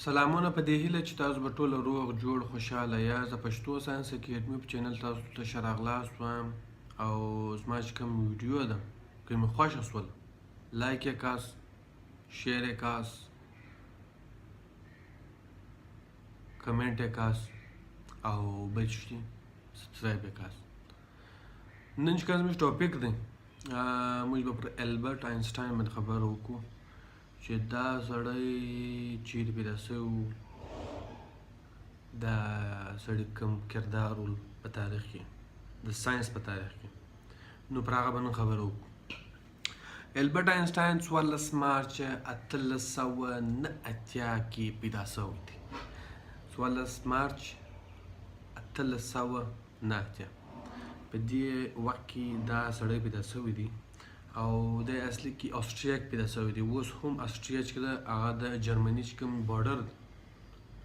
سلامونه، په دې هیله چې تاسو به ټول روغ جوړ خوشحاله یاست. د پښتو ساينس اکیډمي په چینل تاسو ته ښه راغلاست وایم او زما چې کوم ویډیو ده، که مې خوښه شول، لایک یې کاس، شیر یې کاس، کمنټ یې کاس او بل چې سبسکرایب یې کاس. نن چې کوم زموږ ټاپک دی، موږ به پر البرټ آینسټاین باندې خبرې وکړو چې دا سړی چیرې پیدا شوی و، دا سړی کوم کردار و په تاریخ کې، د ساينس په تاریخ کې. نو پر هغه به نن خبرې وکړو. البرټ آینسټاین 14 مارچ 1889 کې پیدا شوی دی. 14 مارچ 1889، په دې وخت کې دا سړی پیدا شوی دی او د اصلي کې استریا کې پیدا شوی دی. اوس هم استریا چې ده، هغه د جرمني چې کوم بارډر دی،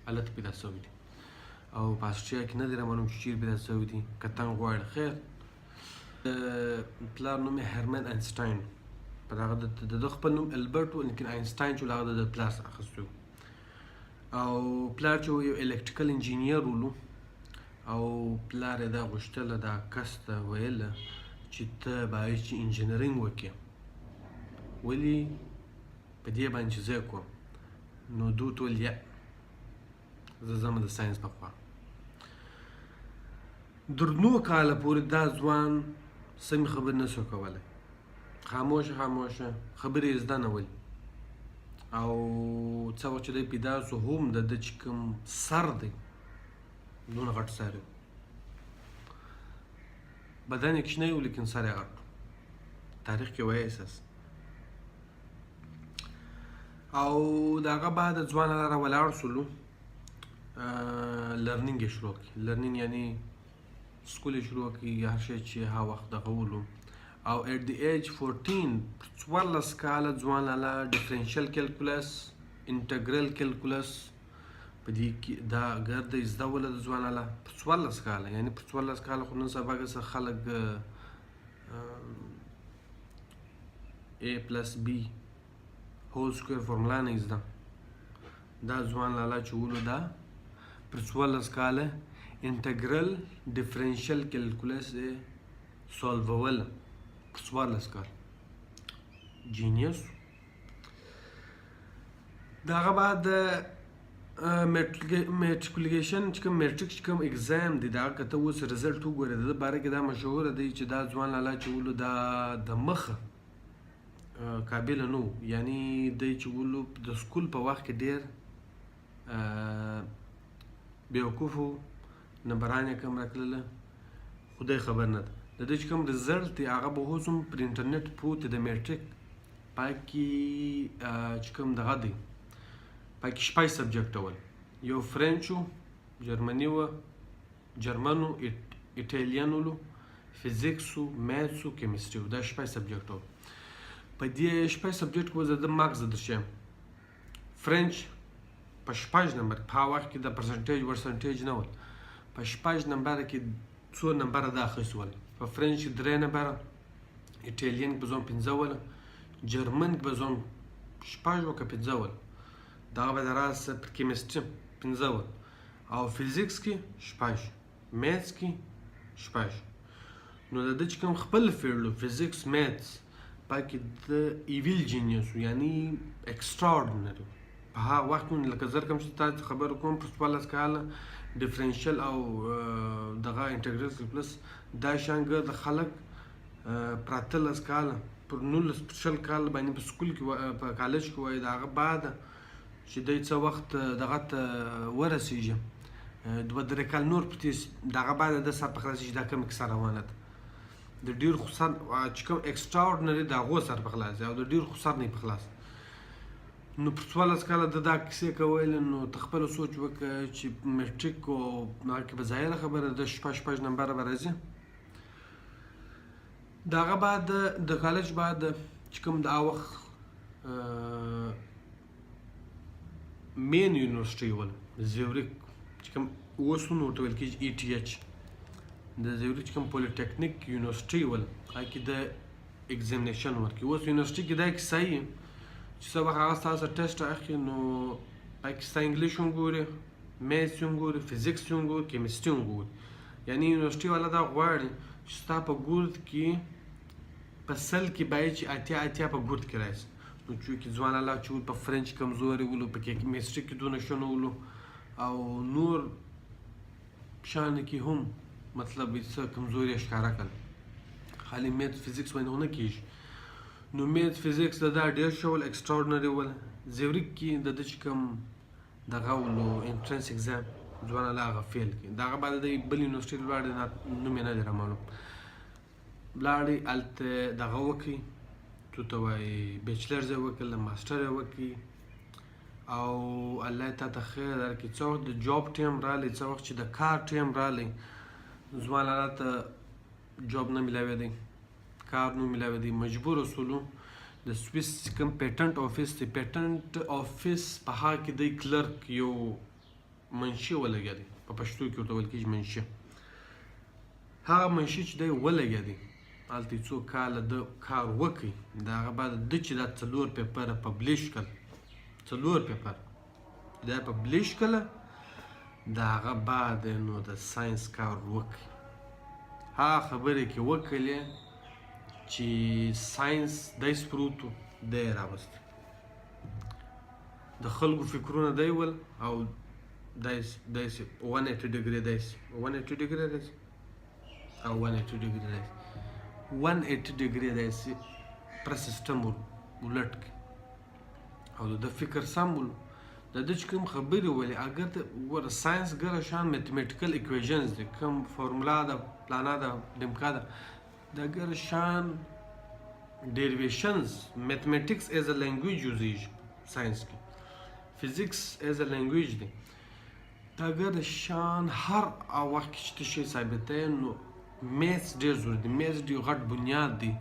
هلته پیدا شوی دی او په استریا کې نه دی معلوم چې چیرې پیدا شوی دی، که تنګ غواړي. خیر، د پلار نوم یې هرمن اینسټاین. په دغه د ده خپل نوم البرټ و، لیکن اینسټاین چې هغه د پلار څخه اخیستی او پلار چې یو الکتریکل انجینیر ولو او پلار یې دا غوښتله، دا کس ته ویله چې ته باید چې انجینرینګ وکړې، ولې په دې باندې چې زه کوم. نو دوی ټول یا زه ځم د ساینس په خوا. در 9 کاله پورې دا ځوان سمې خبرې نه سو کولی، خاموشه خاموشه، خبرې یې زده نه ولې. او څه وخت چې دی پیدا سو، هم د ده چې کوم سر دی، دونه غټ سر یې، بدن یې کوچنی و لیکن سر یې غټ. تاریخ کې وایي اساس. او د هغه بعد ځوان را ولاړ سولو، learning یې شروع کړي. Learning یعنی سکول یې شروع کړي، هر شی چې هغه وخت دغه ولو. او at the age 14، 14 کاله ځوان لالا differential calculus، integral calculus په دې کې دا ګرده زده وله د ځوان لالا په 14 کاله. یعنی په 14 کاله خو نن سبا کې څه خلک A plus B whole square formula نه زده، دا ځوان لالا چې ولو، دا پر 14 کاله integral، differential calculus یې solve ول پر 14 کال. Genius. د هغه بعد matriculation چې کوم میټریک چې کوم exam دی، دا که ته اوس result وګورې، د ده باره کې دا مشهوره دی چې دا ځوان لالا چې ولو، دا د مخه قابل نه و. یعنی دی چې ولو، د سکول په وخت کې ډېر بیوقوف و، نمبران یې کم راتلله. خدای خبر نه ده، د دې چې کوم result دی، هغه به اوس هم پر انټرنیټ پروت دی. د میټریک پاکې چې کوم دغه دی، پکې شپږ subject ول. یو فرنچ و، جرمني و، جرمن و، ایټالین ولو، فزیکس و، maths و، کیمستري و. دا شپږ subject ول. په دې شپږ subject کې زه د marks درشم. فرنچ په 6 نمبر، په هغه وخت کې د percentage ورسنټیج نه ول، په 6 نمبر کې څو نمبر دا اخیستي ول. په فرنچ کې درې نمبر، ایټالین کې به زوم پنځه ول، جرمن کې به زوم شپږ و که پنځه ول، دغه به د راز پر کیمستري پنځه ول او فزیکس کې شپږ، maths کې شپږ. نو د ده چې کوم خپل field و، فزیکس، maths، پکې د evil genius، یعنی extraordinary په هغه وخت کې. لکه زر کوم چې تاسو خبر کوم، پر 14 کاله differential او دغه integral calculus دا شان د خلک پر 18 کاله، پر 19، پر 20 کال باندې په سکول کې، په کالج کې وایي. د هغه بعد چې دی څه وخت دغه ته ورسیږي، 2-3 کال نور پتې، دغه بعد د سر په خلاص چې دا کوم کیسه روانه ده، د ډیر خو سر چې کوم extraordinary د هغو سر په خلاص او د ډیر خو سر نه په خلاص. نو پر 14 کاله د دا کیسې کولې. نو ته خپله سوچ وکړه چې میټریک او هغه کې به ظاهره خبره د شپږ شپږ نمبره به راځي. د هغه بعد د کالج بعد چې کوم د هغه وخت main یونیورسټي ول، زیوریک چې کوم اوس هم ورته ویل کېږي ETH، د زیوریک چې کوم پولیټیکنیک یونیورسټي ول، هغه کې د examination ورکړي. اوس یونیورسټي کې دا کیسه یي چې څه وخت هغه ستاسو ټیسټ اخلي، نو پاکستان انګلیش هم ګوري، میتھس هم ګوري، فزکس هم ګوري، کیمستري هم ګوري. یعنی یونیورسټي والا دا غواړي چې ستا په ګرد کې په 100 کې باید چې 80 80 په ګرد کې راشي. نو چونکې ځوان الله چې په فرنچ کمزوري ولو، په کیمستري کې دونه ښه نه ولو او نور شان کې هم مطلب څه کمزوري ښکاره کړل، خالي میتھ فزکس باندې خو نه کېږي. نو میتھ فزکس د دا ډېر ښه ول، extraordinary ول. زیوریک کې د ده چې کوم دغه ولو entrance exam، ځوان الله هغه fail کړي. د هغه بعد دی بل یونیورسټي ته لاړی، نوم یې نه دی رامعلوم، لاړی هلته دغه وکړي، څه ته وایي، bachelors یې وکړل، ماسټر یې وکړي او الله تا ته خیر درکړي. څه وخت د job time رالی، څه وخت چې د کار time رالی، ځوان لالا ته job نه ملاوېدی، کار نه ملاوېدی. مجبور شولو د سویس کوم patent office دی، patent office په هغه کې دی clerk یو منشي ولګیا دی، په پښتو کې ورته ویل کېږي منشي. هغه منشي چې دی ولګیا دی، هلته یې څو کاله ده کار وکړي. د هغه بعد ده چې دا څلور پیپره publish کړل، څلور پیپر دا publish کړل، د هغه بعد نو د ساینس کار وکړي. هغه خبرې کې وکړلې چې ساینس دایس پروت و، دی یې راوست، د خلکو فکرونه دی ول او دایس دایس 180 degree، دایس 180 degree، دایس او 180 degree، دایس 180 degree، دایس پر سیستم ولټ کړي او د فکر سم ول. د ده چې کوم خبرې ولې، اګر ته وګوره ساینس ګره شان mathematical equations دي، کوم فارمولا ده، پلانا ده، ډمکا ده، دا ګره شان derivations، mathematics as a language یوزیږي ساینس کې، physics as a language دی. دا ګره شان هر وخت کې چې ته شی ثابتوې نو maths ډېر ضروري دی. maths ډېر غټ بنیاد دی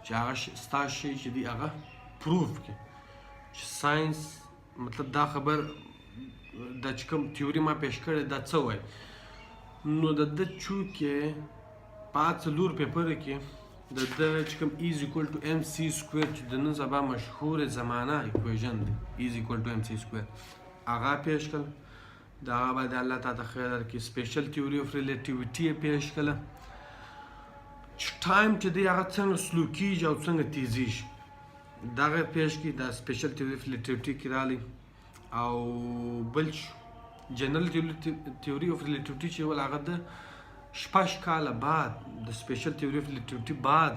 چې هغه ستا شی چې دی هغه proof کړي چې ساینس مطلب دا خبر دا چې کوم تیوري ما پیش کړې دا څه وایي. نو د ده چونکې په څلور پیپر کې د ده چې کوم E is equal to mc square چې د نن سبا مشهور زمانه equation دی، E is equal to mc square، هغه پیش کړ. د هغه بعد الله تعالی ته خیر درکړي special theory of relativity یې پیش کړه چې time چې دی هغه څنګه slow کیږي او څنګه تیزیږي، دغه پیش کی دا special theory of relativity کې رالی. او بل general theory of relativity چې ول هغه د 6 کاله بعد د special theory of relativity بعد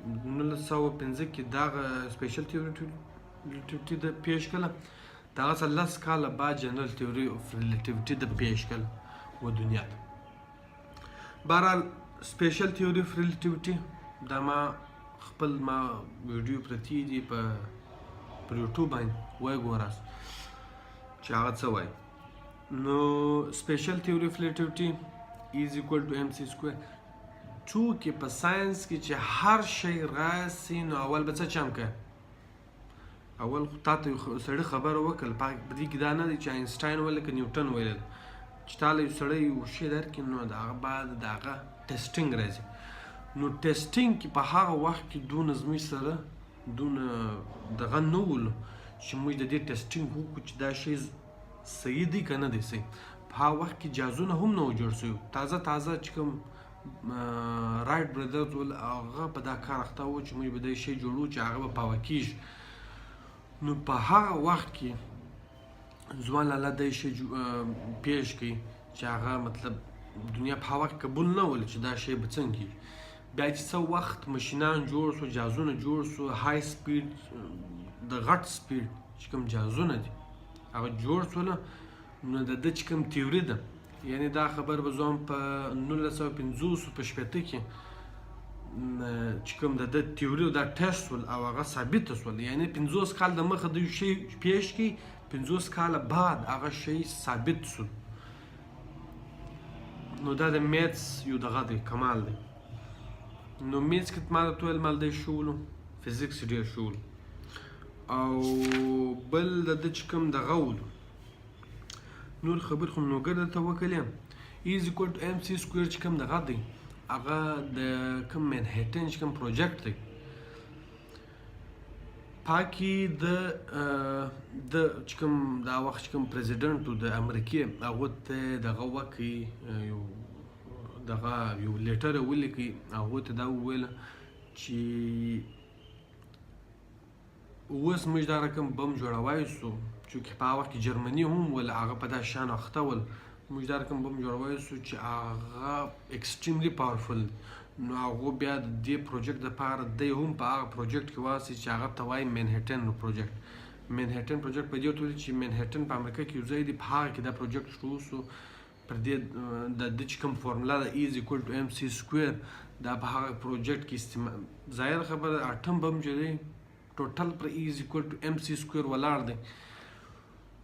1905 کې دغه special theory relativity د پیش کړه. دغه څه 10 کاله بعد general theory of relativity د پیش کړه و دنیا ته. بهرحال special theory of relativity دا ما خپل ما ویډیو پرتی دي په یوټیوب باندې، وای ګوراست چې هغه څه وایي. نو special theory of relativity is equal to mc square. چونکه په ساينس کې چې هر شی راسي نو اول به څه چم کوي؟ اول خو تا ته یو سړي خبره وکړه. په دې کې دا نه دی چې اینسټاین ویل که نیوټن ویل، چې تا له یو سړی یو شی درکړي نو د هغه بعد د هغه testing راځي. نو testing کې په هغه وخت کې دونه زموږ سره دونه دغه نه ولو چې موږ د دې testing وکړو چې دا شی صحیح دی که نه دی صحیح. په هغه وخت کې جازونه هم نه وو جوړ شوي، تازه تازه چې کوم Wright Brothers ول هغه په دا کار اخته وو چې موږ به دا شی جوړو چې هغه به پاوه کیږي. نو په هغه وخت کې ځوان لالا دی شی پیش کړي چې هغه مطلب دنیا په هغه وخت قبول نه ول چې دا شی به څنګه کیږي. بیا چې څه وخت ماشینان جوړ سو، جازونه جوړ سو، high speed د غټ speed چې کوم جازونه دي هغه جوړ سول، نو د ده چې کوم تیوري ده، یعنی دا خبر به زه په 1950 په 60 کې چې کوم د ده تیوري او دا ټیسټ سول او هغه ثابته سول. یعنی 50 کال د مخه د یو شی پیش کی، 50 کاله بعد هغه شی ثابت سول. نو دا د maths یو دغه دی، کمال دی. نو maths کې ما ته ویل مال دی شولو، فزکس ډیر شولو او بل د ده چې کوم دغه ولو نور خبر خو نو ګرده ته وکړې. E is equal to mc square چې کوم دغه دی هغه د کوم منهټن چې کوم project دی. پاکي د د چې کوم دا وخت چې کوم پریزیډنټ د امریکې، هغه ته دغه وکي، یو دغه یو letter ولیکي. هغه ته دا وویل چې اوس موږ دا رقم بم جوړوای سو، چونکه په هغه وخت کې جرمني هم ول، هغه په دا شان اخته ول. موږ دا رقم بم جوړوای سو چې هغه extremely powerful. نو هغه بیا د دې project دپاره دی هم په هغه project کې واسی چې هغه ته وایي Manhattan project. Manhattan project په دې ورته چې منهټن په امریکا کې یو ځای دی، په هغه کې دا project شروع سو. پر دې د د چې کوم فورمولا ده، E is equal to m c square، دا په هغه project کې استعمال. ظاهر خبره، اټم بم چې دی، total پر E is equal to m c square ولاړ دی.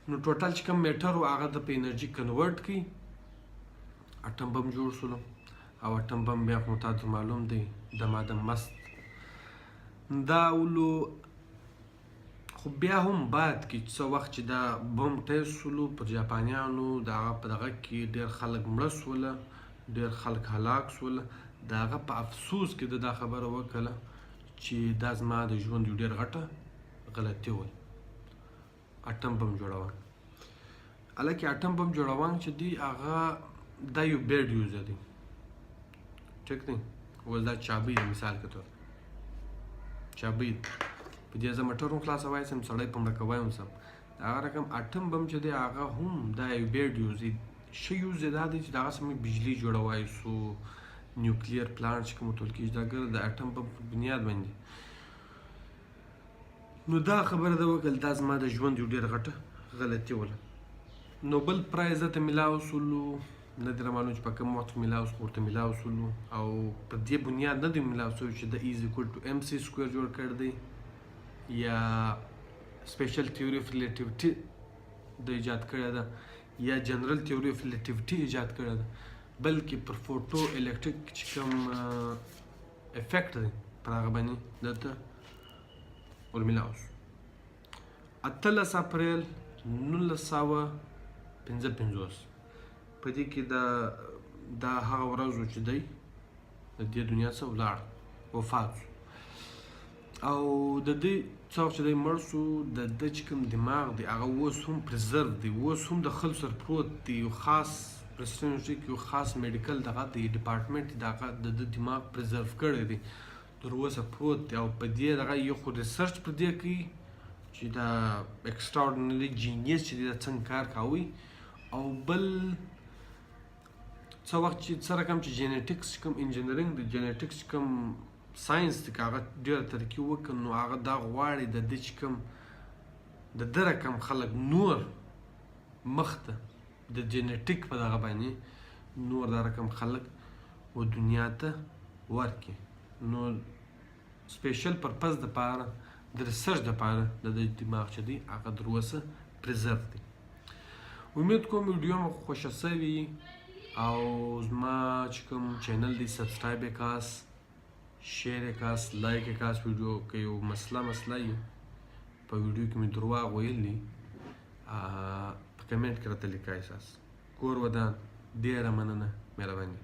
نو total چې کوم matter و، هغه د په انرژي convert کی، اټم بم جوړ سولو. او اټم بم بیا خو تاسو معلوم دی، دمادم مست دا ولو. خو بیا هم بعد کې څه وخت چې دا بم test سولو پر جاپانیانو، د هغه په دغه کې ډېر خلک مړه سوله، ډېر خلک هلاک سوله. د هغه په افسوس کې د دا خبره وکړه چې دا زما د ژوند یو ډېر غټه غلطي وه، اټم بم جوړول. حالانکه اټم بم جوړول چې دی، هغه دا یو bad use دی، ټیک دی. اوس دا چابۍ دی، مثال که طور چابۍ په دې زه موټر هم خلاصوای سم، سړی په مړه کوای هم سم. هغه رقم اټم بم چې دی، هغه هم دا یو bad use دی. ښه use یې دا دی چې د هغه څخه موږ بجلي جوړوای سو. nuclear plant چې کوم ورته کېږي، دا ګره د اټم بم په بنیاد باندې. نو دا خبره ده وکړه، دا زما د ژوند یو ډېر غټه غلطي وله. Nobel Prize ته ملاو سولو، نه دی معلوم چې په کوم وخت کې ملاو سو، ورته ملاو سولو. او په دې بنیاد نه دی ملاو سو چې د E is equal to m c square جوړ کړ دی یا special theory of relativity د ایجاد کړی ده یا general theory of relativity ایجاد کړی ده، بلکې پر photo electric چې کوم effect دی، پر هغه باندې دلته ورملاو سو. 18 اپریل 1955، په دې کې دا هغه ورځ و چې دی د دې دنیا څخه ولاړ، وفات سو. او د دې څه وخت چې دی مړ سو، د ده چې کوم دماغ دی، هغه اوس هم preserve دی، اوس هم د خلکو سره پروت دی. یو خاص پریسټن یونیورسټي کې یو خاص medical دغه دی، department دی، دغه د ده دماغ preserve کړی دی، تر اوسه پروت دی. او په دې دغه یو خو research پر دې کوي چې دا extraordinary genius چې دی، دا څنګه کار کوي. او بل څه وخت چې څه رقم چې genetics کوم engineering د genetics کوم science دی، که هغه ډېره ترقي وکړه، نو هغه دا غواړي د دې چې کوم د ده رقم خلک نور مخته د genetic په دغه باندې نور دا رقم خلک و دنیا ته ورکړي. نو special purpose د پاره، د research د پاره د دې دماغ چې دی، هغه تر اوسه preserve دی. امید کوم ویډیو مو خوښه سوي. او زما چې کوم channel دی، subscribe یې کاس، share یې کاس، like یې کاس ویډیو. که یو مسله یې په ویډیو کې مې درواغ ویلي، په کمنټ کې راته لیکای ساس. کور ودان، ډېره مننه، مهرباني.